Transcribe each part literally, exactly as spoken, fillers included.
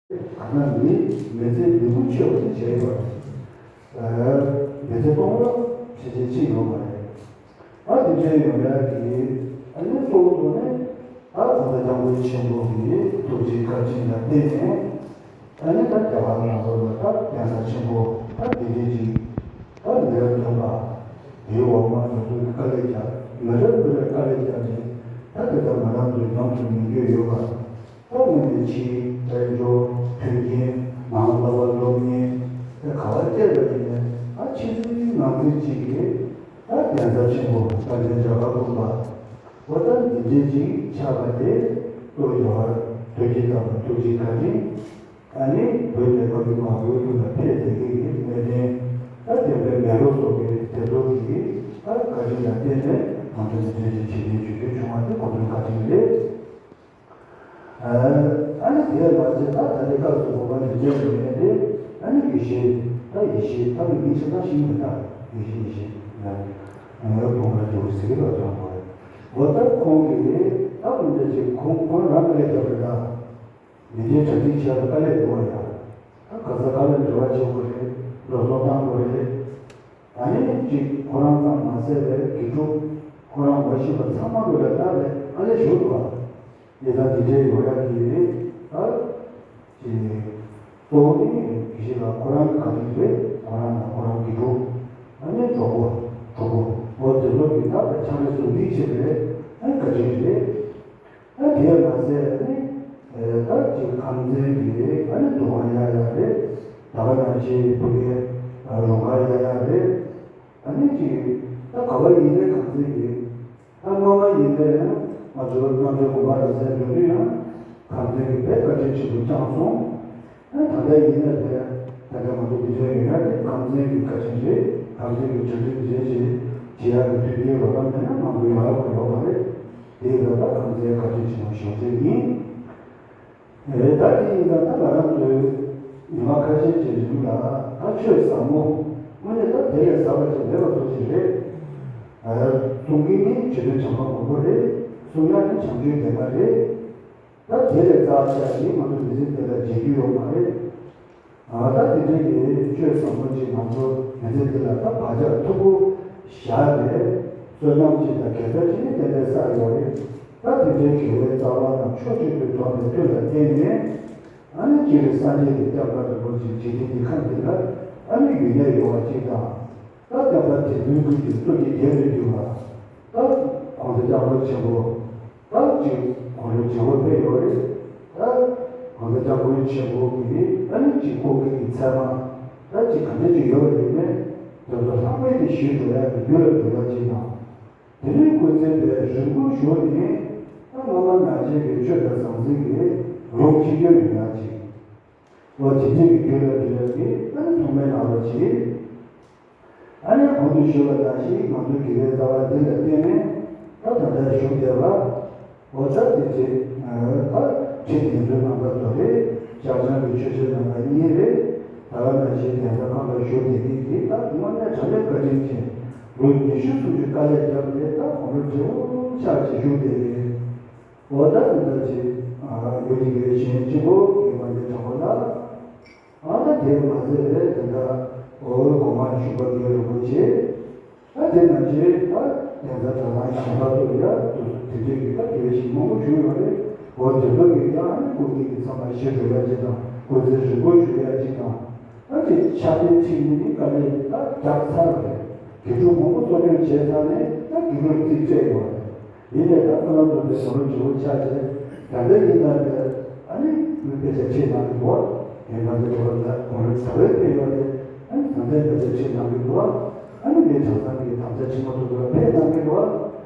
ག་ན་མི་མི་ཚེ་མི་བུ་ཆོད་པ་དེ་བྱས་ཡོད་རེད། མི་ཚེ་སྟོང་ལ་ཕྱིན་ཆད་ཕྱིན་ཡོད་མ་རེད། ཨ་དེ་འདྲའི་ཡོང་ཡག་གི་ཨ་ནི་གཙོ་བོ་ནི་ད་གོང་ས་སྐྱབས་མགོན་ཆེན་པོ་གི་ཐུགས་རྗེ་བཀའ་དྲིན་ལ་བརྟེན་ནས། ཨ་ནི་ད་རྒྱ་གར་ནང་ལོགས་ལ་ད་གདན་ས་ཆེན་པོ་ད་འདི་འདྲའི་ཅིག་ད་མི་རབས་བདུན་པ་དེའི་འོག་མ་དེ་ཚོ་གི་དཀའ་ལས་བརྒྱབ། མི་རབས་མི་རབས་དཀའ་ལས་བརྒྱབ་ནས་ད་དེ་ལྟར་ང་རང་ཚོའི་ཉམས་སུ་མྱོང་རྒྱུ་ཡོད་པ། ད་དངོས་གནས་ཕྱིའི་དཔལ་འབྱོར་མཐུན་རྐྱེན་ནང་བསླབ་པ་སློབ་གཉེར་དེ་ག་བ་བལྟས་པ་ཡིན་ནའི་ད་ཕྱི་ཚུལ་ནང་ཚུལ་གཅིག་གིས་ད་གདན་ས་ཆེན་པོ་དཔལ་ལྡན་རྒྱ་གར་ཀུན་ལ་འོ་ད་འདི་འདྲའི་ཅིག་ཆགས་པ་དེ་ལྟོས་རྒྱ་གར་དོལ་རྒྱལ་ཚང་ལ་ཐུགས་རྗེ་བཀའ་དྲིན། ཨ་ནི་བོད་ནས་ཕ་གི་མ་བོད་ཀྱི་ལ་ཕེབས་བསྡད་མཁན་གྱི་གནད་དོན་ད་དེ་འདྲའི་མེ་རོ་སོགས་ཀྱི་དེ་ཚོ་གི་ད་བཀའ་དྲིན་ལ་བརྟེན་ནས་ང་ཚོ་འདི་འདྲའི་ཅིག་བྱེད་མཁན་བྱེད་རྒྱུ་བྱུང་བ་དེ་ཁོང་ཚོའི་བཀའ་དྲིན་རེད། ཨ་ནི་དེ་མ་ཚད་ད་ད་ལྟའི་སྐབས་སུ་བོད་པ་ནས་བསྟན་པའི་གནས་དེ་ཨ་ནི་དགེ་བཤེས་ད་ཡེ་ཤེས་ད་མི་མིང་ཆེ་ཐང་ཤིང་མི་ད་ཡེ་ཤེས་ཡེ་ཤེས་ཡ་ངའི་བུ་མོ་ལ་འགྱུར་ཟེར་གི་ལ་ཐོན་པ་རེད། འོ་ད་ཁོང་གིས་ད་འོན་ཏེ་ཅིག་ཁོང་ཁོང་རང་དཀའ་ལས་བརྒྱབ་རེད་ད། མི་ཚེའི་གྲ་སྒྲིག་བྱས་པ་དཀའ་ལས་འདུག་བ་ཡ། ད་ག་ས་ག་ལ་འབྲེལ་བ་བྱེད་དགོས་རེད། འགྲོ་སོང་བཏང་དགོས་རེད། ཨ་ནི་གཅིག་ཁོ་རང་ཙམ་མ་ཟད་པའི་དགེ་ཕྲུག་ཁོ་རང་ངོ་ཤེས་པ་ཚང་མ་ལོ་ལ་ལྟ་བའི་དཀའ་ལས་ཞུ་དགོས་བ། ཡི་ད་འདི་འདྲའི་ཡོང་ཡག་གི་ད་ཅིག་གཙོ་བོ་ནི་དགེ་བཤེས་ལགས་ཁོ་རང་གི་བཀའ་དྲིན་རེད། ཁོ་རང་དང་ཁོ་རང་གི་གྲོགས་ཨ་ནི་གྲོགས་པོ་གྲོགས་པོ་འོ་དེ་ཚོ་གི་ད་བའི་ཕྱག་ལས་ཟུང་འབྲེལ་བྱས་པའི་ཨ་ནི་བཀའ་དྲིན་རེད། ཨ་དེས་མ་ཟད་ནི་ད་ཅིག་ཁམས་ཚན་གྱི་ཨ་ནི་འདུ་ཁང་ཡག་ཡག་རེད། ད་ག་ནང་བཞིན་ཕ་གིའི་རོགས་ཁ་ཡག་ཡག་རེད། ཨ་ནི་ཅིག་ད་ག་བ་ཡིན་ནའི་ཁམས་ཚན་གྱི་ད་སྔོན་མ་ཡིན་ནའི་ཡང་ང་ཚོ་རྣམ་དཔྱོད་དགོན་པ་རེ་ཟེར་འགྲོ་དུས་ཡང་ཁམས་ཚན་གྱི་བས་བཀའ་དྲིན་ཆེན་པོ་བསྐྱངས་སོང་། ད་ལྟ་ཡིན་ན་དེ་ད་ལྟ་ང་ཚོ་འདི་འདྲ་ཡོད་ཡ་དེ་ཁམས་ཚན་གྱི་བཀའ་དྲིན་རེད། ཁམས་ཚན་གྱི་གྲ་སྒྲིག་རེད་ཅེས་བྱེད་ཡག་གི་མཐུན་རྐྱེན་རོགས་རམ་མེད་ན་ང་ཚོ་ཡོང་ཡག་ཁོ་ཡོད་མ་རེད། དེ་ཡིན་ཙང་ད་ཁམས་ཚན་བཀའ་དྲིན་ཆེན་པོ་ཞེ་པོ་ཅིག་ཡིན། ཨེ་ད་དེ་ཡིན་ཙང་ད་ང་རང་ཚོའི་ཉི་མ་ཁ་ཤས་ཀྱི་རིང་ལ་ད་ཆོས་ཟབ་མོ་དངོས་གནས་ད་དེ་ལས་ཟབ་པ་ཅིག་མེད་པ་བཟོ་ཅིག་རེད། ཨ་གསུང་གི་ནི་རྗེ་བཙུན་བྱམས་པ་མགོན་པོ་རེད། གསུང་ཡག་ནི་བྱམས་ཆོས་བདེན་པ་རེད། ད་དེ་ལས་རྩ་ཆེ་ཞིག་ང་ཚོ་མི་ཚེ་འདི་ལ་བརྗེད་རྒྱུ་ཡོད་མ་རེད། ཨ་ད་དེ་འདྲའི་གི་ཆོས་ཟབ་མོ་ཅིག་ང་ཚོ་མི་ཚེ་འདི་ལ་ད་བག་ཆགས་མཐུག་པོ་བཞག་ནས་བསོད་ནམས་ཅིག་དང་དགེ་རྩ་ཅིག་ནི་ཏན་ཏན་བསགས་ཡོད་རེད། ད་དེ་འདྲའི་དགེ་བའི་རྩ་བ་རྣམས་ཕྱོགས་གཅིག་ཏུ་བསྡོམས་པའི་མཐུ་ལ་བརྟེན་ནས་ཨ་ནི་སྤྱིར་སངས་རྒྱས་ཀྱི་བསྟན་པ་རིན་པོ་ཆེ་འཇིག་རྟེན་གྱི་ཁམས་འདི་ལ་ཨ་ནི་ཡུན་གནས་ཡོང་བ་ཅིག་དང་། ད་བསྟན་པ་དེ་མུན་ཀུན་གྱི་སྟོབས་ཀྱིས་རྒྱས་སུ་གྱུར་པ། ད་གོང་ས་སྐྱབས་མགོན་ཆེན་པོ། ད་ཅིག་གོང་ལ་བྱེད་སྒོ་ཕེབས་ཡོད་རེད། ད་གོང་ས་སྐྱབས་མགོན་ཆེན་པོ་གིས་ཨ་ནི་ཅིག་སྐུ་སྒེར་གྱི་ཚད་མ་ད་ཅིག་ག་འདྲ་ཅིག་ཡོད་པ་ཡིན་ནའི་དེ་ཚོ་ལྷག་མེད་དུ་ཞུས་འགྲོ་ཡག་གི་རྒྱུ་ལ་འགྲོ་ཡག་ཅིག་དང་། དེ་ནས་སྐུ་ཚེ་བའི་རིང་པོ་བཞུགས་ནས་ད་སྔ་མ་ནང་བཞིན་གྱི་ཆོས་དང་ཟང་ཟིང་གི་ལུང་ཆིག་སྟོན་ཡོང་ཡག་ཅིག་འོ་དེ་འདྲའི་གི་རྒྱུ་ལ་འགྲོ་ཡག་གི་ཨ་ནི་ཐོག་མའི་ནང་ལ་ཅིག་ཨ་ནི་གོང་དུ་ཞུས་པ་ནང་བཞིན་ང་ཚོའི་དགེ་བའི་རྩ་བ་འདི་ལ་བརྟེན་ནས་ད་ད་ལྟ་བཞུགས་བསྡད་པ། འོ་ད་དེ་རྗེས་ད་ཁྲི་འདི་ཚོའི་རྣམ་པ་ཚོ་རེད། ཤར་བྱང་གི་ཆོས་རྗེ་རྣམ་པ་གཉིས་རེད། ད་ག་ནང་བཞིན་གདན་ས་ཁག་ལ་བཞུགས་བསྡད་མཁན་གྱི་ད་དངོས་གནས་དྲང་གནས་བཀའ་དྲིན་ཆེ། ལོ་ཉི་ཤུ་སུམ་ཅུ་དཀའ་ལས་བརྒྱབ་ནས་ད་དགུང་ལོ་བགྲེས་པོ་ཆགས་བྱས་བཞུགས་བསྡད་མཁན། འོ་ད་དེ་འདྲ་ཅིག་ཡོད་ཀྱི་ཡོད་གཞན་གཅིག་པོ་དགེ་བ་འདི་དྲང་པོ་ལ། ཨ་ད་དེ་མ་ཟད་རེད་དེ་འདྲ་འོ་གོང་མ་ཞུ་བ་དེ་རིན་པོ་ཆེ། ཨ་དེ་ནང་བཞིན་ཨ་གདན་ས་གྲྭ་ཚང་གཞན་པ་ཚོ་ཡ་དེ་འདྲའི་གི་ད་དགེ་བའི་བཤེས་མང་པོ་བྱུང་ཡོད་རེད། འོ་དེ་ཚོ་གི་ཡ་ཨ་ནི་སྐུ་ངལ་གི་ཚང་མ་ཞི་འགྲོ་ཡ་གཅིག་དང་སྐུ་ཚེ་རིང་པོ་བཞུགས་ཡ་གཅིག་དང་། ཨ་དེ་ཕྱག་དཔེ་ཁྲིད་ནི་ནི་དཀའ་ལས་ད་རྒྱག་ཚར་བ་རེད། དགེ་ཕྲུག་མང་པོ་གསོ་སྐྱོང་བྱས་ཚར་ནས་ད་དགེ་ཕྲུག་རྩིས་སྤྲད་ཡོད་རེད། ཡིན་ནའི་ད་ཁོ་རང་ཚོ་དེ་དགུང་ལོ་བགྲེས་པོ་ཆགས་བྱས་ད་ལྟ་ཡིན་ན་དེ་ཨ་ནི་དཔེ་ཆ་ཁྲིད་གནང་གི་འདུག་བ། ཡིན་ན་དེ་དགུང་ལོ་ད་དགུང་ལོ་ད་བས་ཕེབས་ཡོད་དེ་ཨ་ནི་ད་ལྟའི་དཔེ་ཆ་ཁྲིད་གནང་གི་འདུག་བ། ཨ་ནི་མི་གྲངས་ཚང་གི་དམ་བཅའ་ཆེན་མོ་ཐོག་ཏུ་ཕེབས་གནང་གི་འདུག་བ།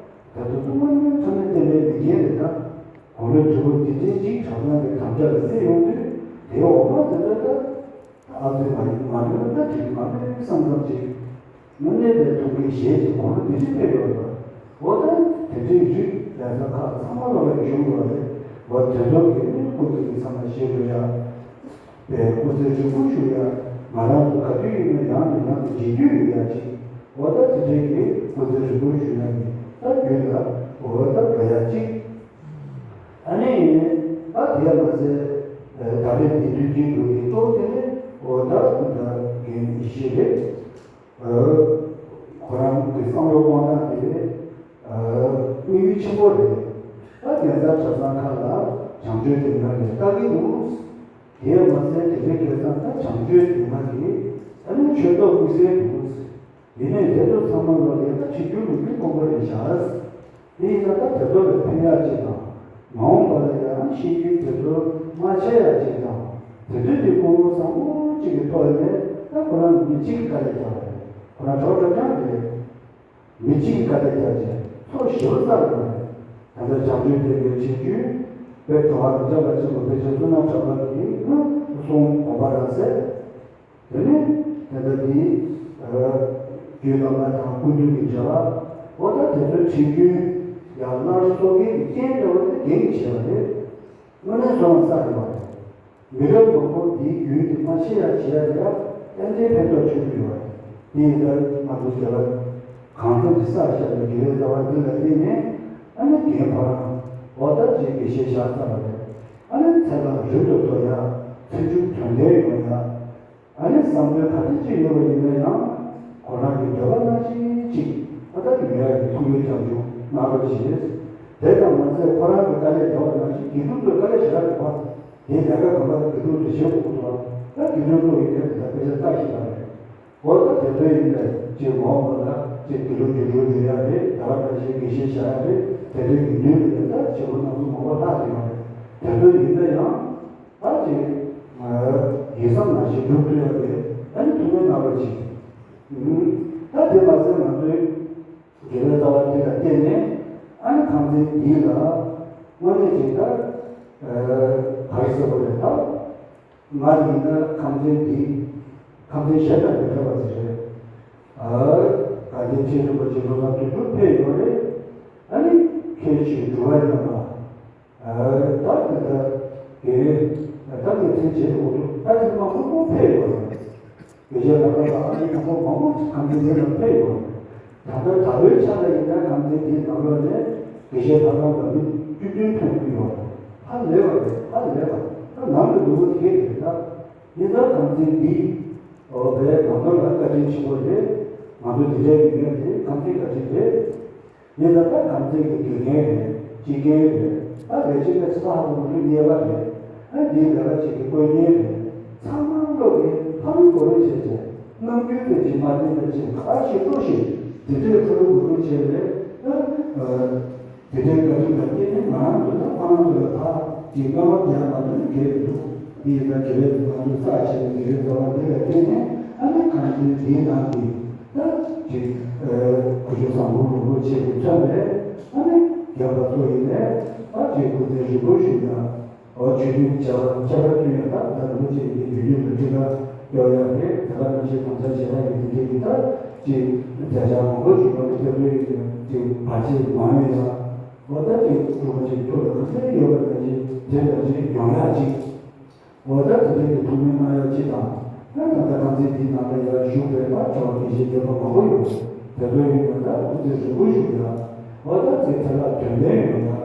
ད་དུང་ཐུགས་མ་མཉམ་ཚང་མས་བསྟན་པའི་མི་རྒན་རེད་ད། དགུང་ལོ་བགྲེས་པོ་འདི་འདྲའི་གཅིག་གྲྭ་ཚང་གི་དམ་བཅའ་ལ་གནས་ཡོང་དུས་དེའི་འོག་མ་དེ་ཚོ་ད། ཨ་ཙི་མ་ཡིན་མ་ཡིན་ན་ད་དེ་མ་མེད་བསམ་བསམ་ཅིག་དངོས་གནས་པའི་ཐུགས་ཀའི་ཞལ་གྱི་གོ་ལོ་འདི་ཅི་ཕེབས་ཡོད་པ། འོ་ད་དེ་འདྲའི་རིགས་ལས་ས་ཁག་ཚང་མ་ལ་ལ་བཞུགས་ཡོད་རེད། འོ་དེ་ཚོ་གི་ནི་སྐུ་ཚེ་གི་ཚང་མ་ཞེ་དྲག་ཡ། པའི་སྐུ་ཚེ་རིང་པོ་བཞུགས་ཡ། ང་རང་ཚོ་ག་དུས་ཡིན་ན་ཡང་ནས་ཡང་དུ་མཇལ་རྒྱུ་ཡོད་ཡ་ཅིག་འོ་ད་དེ་འདྲའི་གི་སྐུ་ཚེ་རིང་པོ་བཞུགས་ཡ་གི་ད་རྒྱུན་ལ་འོ་ད་དགའ་ཡ་ཅིག་ཨ་ནི། ད་དེ་མ་ཟད། ད་རེས་འདི་དུས་ཀྱི་འགྲོ་གི་ཏོག་དེ་ནི་འོ་ད་ད་རྒན་ཡེ་ཤེས་རེད། ཁོ་རང་གི་བསམ་བློ་གཏོང་སྟངས་དེ་དམིགས་ཡུལ་ཆེན་པོ་རེད། ད་གདན་ས་གྲྭ་ཚང་ཁག་ལ་བྱམས་ཆོས་སྡེ་ལྔ་རེད་ལྟ་གི་འདུག་དེས་མ་ཟད་དེ་རིང་ཁ་སང་ད་བྱམས་ཆོས་སྡེ་ལྔ་གི་ཨ་ནི་ཆོས་ཐོག་དམིགས་བསལ་འདུག་ཡིན་ནའི་དེ་ཚོ་ཚང་མ་ལ་ལས་ཀ་བྱེད་རྒྱུ་ལུགས་རྒྱུ་དཀོན་པོ་རེད་ཤག་དེ་ཡིན་ན་ད་དེ་ཚོ་ལ་ཕན་ཡག་ཅིག་དང་མ་འོངས་པ་ལ་ཡང་ཤེས་རྒྱུ་དེ་ཚོ་མ་ཆད་ཡག་ཅིག་དང་དེ་དུས་ཀྱི་ཀུན་སློང་བཟང་པོ་ཅིག་གི་ཐོག་ནས་ད་ཁོ་རང་མི་གཅིག་གིས་དཀའ་ལས་རྒྱག་པ་རེད། ཁོ་རང་གྲོགས་གྲོགས་རྐྱང་རེད། མི་གཅིག་གིས་དཀའ་ལས་རྒྱག་ཅིང་ཚོགས་ཞེ་པོ་བསགས་ཡོད་རེད། ད་ལྟ་བྱམས་ཆོས་སྡེ་པའི་ཆེད་རྒྱུན་དཔེ་གྲོགས་པ་རིན་ཆེན་པ་ཆེན་པོ་དཔེ་ཆ་བསོད་ནམས་གྲགས་པ་གིས་གསུང་དགོངས་པ་རག་ཚད། དེ་ནས་དེ་ལྟ་འདིའི་རྒྱུད་བླ་མ་དང་སྐུ་མདུན་གྱི་འབྲེལ་བ་འོ་ད་དེ་ཚོའི་ཆིངས་རྒྱུན་ཡང་སླར་གསོ་མཁན་གྱི་རྐྱེན་འདྲ་བ་དེ་རྒན་གྱིས་བྱས་པ་རེད། དངོས་གནས་བསོད་ནམས་བསགས་ཡོད་པ་རེད། མི་རབས་མང་པོ་འདིའི་རྒྱུན་དེ་མ་ཆད་ཡག་བྱས་ཡག་ལ་ཏན་ཏན་ཕན་ཐོགས་ཆེན་པོ་ཡོད་པ་རེད། དེ་ཡིན་ཙང་ང་ཚོ་དགེ་བ་གང་འཚམ་ཞིག་བསགས་བཞག་པའི་དགེ་བའི་རྩ་བ་འདི་ལ་བརྟེན་ནས་ཨ་ནི་རྒན་ཁོ་རང་འོ་ད་ཅིག་དགེ་བཤེས་བཞག་ཚར་བ་རེད། ཨ་ནི་ཚེ་ལ་རིང་དུ་འགྲོ་ཡག་ཚེ་མཇུག་དོན་ལྡན་ཡོང་ཡག་ཨ་ནི་བསམ་དོན་ག་འདྲ་ཅིག་ཡོད་པ་ཡིན་ན་ཡང་ཁོ་རང་གི་འདོད་པ་ནང་བཞིན་ཅིག་ཨ་ད་ཡོང་ཡག་གི་ཐུགས་སྨོན་རྒྱབ་སྐྱོར་གནང་རོགས་ཞེས། དེ་ཙམ་མ་ཟད་ཁོ་རང་གི་དཀའ་ལས་རྒྱག་པ་ནང་བཞིན་དགེ་ཕྲུག་ཚོས་དཀའ་ལས་ཞེ་དྲག་རྒྱག་པ། དེའི་ལས་ཀ་གང་ག་དགེ་ཕྲུག་ཚོས་བྱེད་དགོས་ཀྱི་འདུག་ད་དགེ་ཕྲུག་ཚོ་ཡིན་ནའི་དེ་ལ་དཔེ་ཆ་ལྟ་ཤེས་པ་རེད། འོ་ད་དེ་ཚོ་ཡིན་ནའི་ཅིག་མ་འོངས་པ་ལ་ཅིག་དགེ་ལུགས་རྒྱུགས་སྤྲོད་འགྲོ་ཡག་རེད། ད་ག་ནང་བཞིན་དགེ་བཤེས་བཞག་ཡག་རེད། དེ་འདྲའི་དགེ་འདུན་ལ་ཡང་ད་བྱེད་སྒོ་སྣ་ཚོགས་མང་པོ་ལྷག་བསྡད་ཡོད་རེད། དེ་ཚོ་ཡིན་ན་ཡང་ད་ཅིག་ཡིད་བསམ་ནང་བཞིན་འགྲུབ་ཐུབ་ཡག་གི་ཨ་ནི་ཐུགས་སྨོན་གནང་རོགས་གྱིས། ད་དེ་མ་ཟད་ང་ཚོའི་དགེ་བའི་རྩ་བ་འདི་ལ་བརྟེན་ནས་ཨ་ནི་ཁམས་ཚན་འདི་ལ་དངོས་གནས་ཅིག་ད་ག་རེ་ཟེར་དགོས་རེད། ད་ང་ཡིན་ན་ཁམས་ཚན་འདི་ཁམས་ཚན་གཞན་དང་མི་འདྲ་བ་ཅིག་རེད། ཨ་དགའ་ལྡན་ཁྲི་རིན་པོ་ཆེ་ལོ་ན་བདུན་ཅུ་ཕེབས་ཡོད་རེད། ཨ་ནི་ཁྱེད་ཀྱིས་འགྲོ་བ་ཉམས་པ། ད་དེ་ལྟར་དེ་ད་ངས་མཚན་བརྗེད་འོག་ཏུ་ད་ཐེངས་མ་མང་པོ་ཕེབས་ཡོད་རེད། དེ་རྗེས་ད་ལྟ་ལ་ཨ་ནི་མང་པོ་མང་པོ་ཁམས་ཚན་དེ་ལ་ཕེབས་ཡོད་རེད། ད་ལྟ་ད་ལོའི་ཆ་ལ་ཡིན་ན་ཁམས་ཚན་དེའི་ནང་ལོགས་ནས་དགེ་བཤེས་ལྷ་ཁང་ལ་མི་བཅུ་བདུན་ཐོན་གྱི་ཡོད་རེད། ཧ་ལས་པ་རེད། ཧ་ལས་པ། ད་ནང་གི་ལུས་པོ་དེ་རེད་ད། ཡིན་ཙང་ཁམས་ཚན་འདི་འོ་བས་ང་ཚོ་ལ་བཀའ་དྲིན་ཆེན་པོ་རེད། ང་ཚོ་འདི་འདྲའི་ཡོད་མཁན་དེ་ཁམས་ཚན་བཀའ་དྲིན་རེད། ཡིན་ཙང་ད་ཁམས་ཚན་གྱི་དགེ་རྒན་རེད། སྤྱི་རྒན་རེད། ད་ལས་བྱེད་པའི་ས་ཧ་གོ་མི་ལུས་གཉེར་པ་རེད། ཨ་འདིའི་ལས་ཀ་བྱེད་ཀྱི་དཀོན་གཉེར་རེད། ཚང་མ་བློ་གི་ཕ་མི་གོ་རེ་བྱས་བྱས་ནམ་རྒྱུན་དེ་ཅིག་མ་བསྟན་པ་ཅིག་ག་ཞིག་ལྟོས་ཤིག་དེ་འདྲའི་ཁོ་རང་གོ་རེ་བྱས་པས་ད། དེ་འདྲའི་བཀའ་དྲིན་ལ་བརྟེན་ནས་ང་རང་ཚོ་དང་ཁོ་རང་ཚོ་ལ་ཕར་གྱི་སྔོན་མ་རྒྱག་མ་ཐུབ་ན་གལ་མི་འདུག་དེ་ཡིན་ན་དགེ་བའི་ང་ཚོས་བསགས་བྱས་པའི་དགེ་བའི་རྩ་བ་འདི་ལ་བརྟེན་ནས་ཨ་ནི་ཁམས་ཚན་འདིའི་ནང་གི་ད་ཅིག་གུ་ཤུ་བཟང་པོ་རིན་པོ་ཆེ་གིས་མཚོན་པའི་ཨ་ནི་རྒན་པ་ཚོ་ཡིན་ནས་ད་ཅིག་སྐུ་ཚེ་རིང་པོ་བཞུགས་ཡ། འོ་ཆོས་མཐུན་བྱ་བ་ཁྱད་པར་དུ་ཡང་ད་ད་རིན་པོ་ཆེ་གི་དུས་རྒྱུན་དུ་ཁྲིད་ཀ་གཡོག་ཡག་རེད། དེ་ག་ནང་བཞིན་དམ་བཅའ་བྱེད་ཡག་གི་དེ་འདྲའི་གི་ད་ཅིག་མཛད་འཆར་མང་པོ་ཞིག་ཡོད་རེད། དེ་ཚོའི་ཅིག་བར་ཆད་མ་ཡོང་ཡ། འོ་ད་ཅིག་གྲུབ་པ་ཅིག་ཐུགས་ལ་ག་ཚོད་ཡོད་པ་ནང་བཞིན་དེ་ལྟར་ཅིག་ཡོང་ཡག་ཅིག་འོ་ད་དེ་འདྲའི་གི་ཐུགས་སྨོན་གནང་ཡག་ཅིག་དང་། ད་ད་ལྟ་ཁམས་ཚན་འདིའི་ནང་ལ་ཡར་བཞུགས་པའི་ད་གྲྭ་པ་དགེ་བཤེས་སྡེ་པ་མང་པོ་ཡོད། དེ་ཚོ་ཡིན་ན་ད་སྐུ་ཚེ་རིང་པོ་བཞུགས་ཡ། འོ་ད་ཅིག་ཚེ་ལ་དོན་ལྡན་ཡོང་ཡ།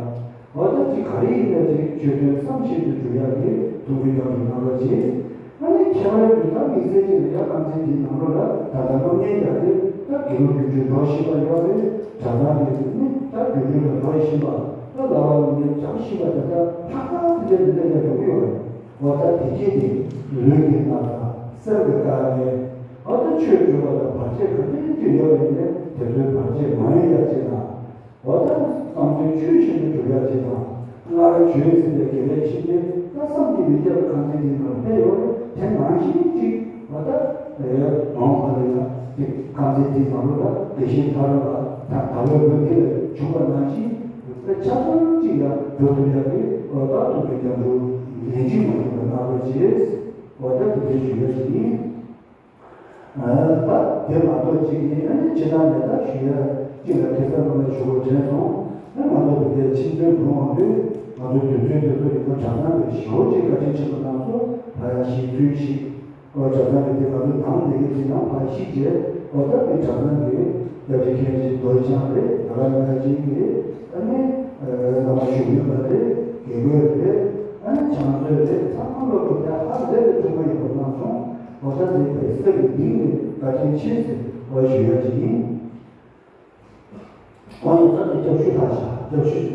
འོ་ད་ཅིག་ག་རེ་ཡིན་ན་ཅིག་ཆོས་དོན་བསམ་བཞིན་དུ་འགྲུབ་ཡག་གི་ཐུགས་སྨོན་རྒྱབ་སྐྱོར་གནང་རོགས་གྱིས། ཨ་ནི་ཁྱད་པར་དུ་ད་དམིགས་བསལ་ཅིག་ལ་ཡ་ཁམས་ཚན་འདིའི་ནང་ལོགས་ལ་ད་ལྟ་སློབ་གཉེར་རྒྱག་དུས་ད་དགེ་སློབ་རྒྱུགས་སྤྲོད་འགྲོ་བཞིན་པ་ཡོད་རེད། གྲྭ་ཚང་གི་ནི་ད་རྒྱུགས་སྤྲོད་ལ་འགྲོ་བཞིན་པ། ད་བསླབ་པ་སློབ་གཉེར་རྒྱག་བཞིན་པ་དེ་ད་ལྷག་ལྷག་དེ་འདྲ་དེ་འདྲ་ཡང་ཡོང་གི་ཡོད་རེད། འོ་ད་དེ་སྐད་དེ་ལུས་ཀྱི་རྣམ་ཐར་སེམས་ཀྱི་དཀའ་ངལ། འོ་ད་ཆོས་སྒྲུབ་པ་ལ་བར་ཆད་ག་འདྲ་ཅིག་ཡོད་པ་ཡིན་ནའི་དེ་ཚོའི་བར་ཆད་མ་ཡོང་ཡག་ཅིག་དང་། འོ་ད་བསམ་དོན་ཆོས་བཞིན་དུ་འགྲུབ་ཡག་ཅིག་དང་། སྔར་བྱོན་ཟིན་པའི་དགེ་བའི་བཤེས་གཉེན་ད་བསམ་གྱིས་མི་ཁྱབ་པ་ཁམས་ཚན་འདིའི་ནང་ཕེབས་ཡོད་རེད། དེ་ནང་བཞིན་ཅིག་འོ་ད་མ་འོངས་པ་ལ་ཡང་དེ་ཁམས་ཚན་འདིའི་ནང་ལོགས་ལ་དགེ་བཤེས་ཐར་པ་ད་ད་ལོའི་ལོ་འདི་ལ་བྱུང་བ་ནང་བཞིན་དཔེ་ཆ་ཚང་གཅིག་ལ་འགྲོ་ཐུབ་ཡག་གི་འོ་ད་ཐུགས་ཀྱི་རྒྱབ་སྐྱོར་ལན་གཅིག་མ་ཡིན་པ་གནང་རོགས་བྱེད། འོ་ད་དེ་འདྲའི་ཞུ་ཡག་ཅིག་ཡིན། ད་དེ་མ་གཏོགས་གཅིག་ཡིན། ཨ་ནི་སྤྱིར་བཏང་ནས་ད་ཞུ་ཡག་གཅིག་ལ་ཁ་སང་ལོ་ལ་ཞུ་དགོས་དྲན་སོང་། ཨ་ང་ཚོ་བོད་པའི་ཆིངས་དོན་འགྲོ་འོང་དུས་ང་ཚོའི་དུས་ཚོད་དེ་ཚོ་ཡིན་ན་གྲྭ་ཚང་གི་ཞེ་པོ་ཅིག་བཀའ་དྲིན་ཆེན་པོ་གནང་སོང་། ཕ་ཡག་ཞིག་ཚུལ་ཞིག་འོ་གྲྭ་ཚང་གི་དེ་ང་ཚོ་དང་ལས་ཀའི་དེ་ནང་ཕར་ཞིག་བྱས། འོ་ད་དེ་གྲྭ་ཚང་གི་སྐྱབས་རྗེ་མཁན་ཆེན་རྡོ་རྗེ་འཆང་རེད། ད་ག་ནང་བཞིན་གྱི་ཨ་ནི་བླ་མ་བཞུགས་མོལ་པ་རེད། དགེ་བསྐོས་རེད། ཨ་ནི་ ང་ཚོས་དེ་ཚང་མ་སློབ་ཕྲུག་དེ་ཧ་ལས་པའི་ཐུགས་ཁུར་ཡོད་པ་གནང་སོང་། འོ་ད་འདི་དཔེ་སེམས་ཀྱི་གཏིང་ནས་བཀའ་དྲིན་ཆེ་ཟེར་བ་ཞུ་ཡ་ཅིག་ཡིན། འོ་ཡ་ད་འདི་སྐྱབས་ཞུ་ལྷག་བཞག་སྐྱབས་ཞུ་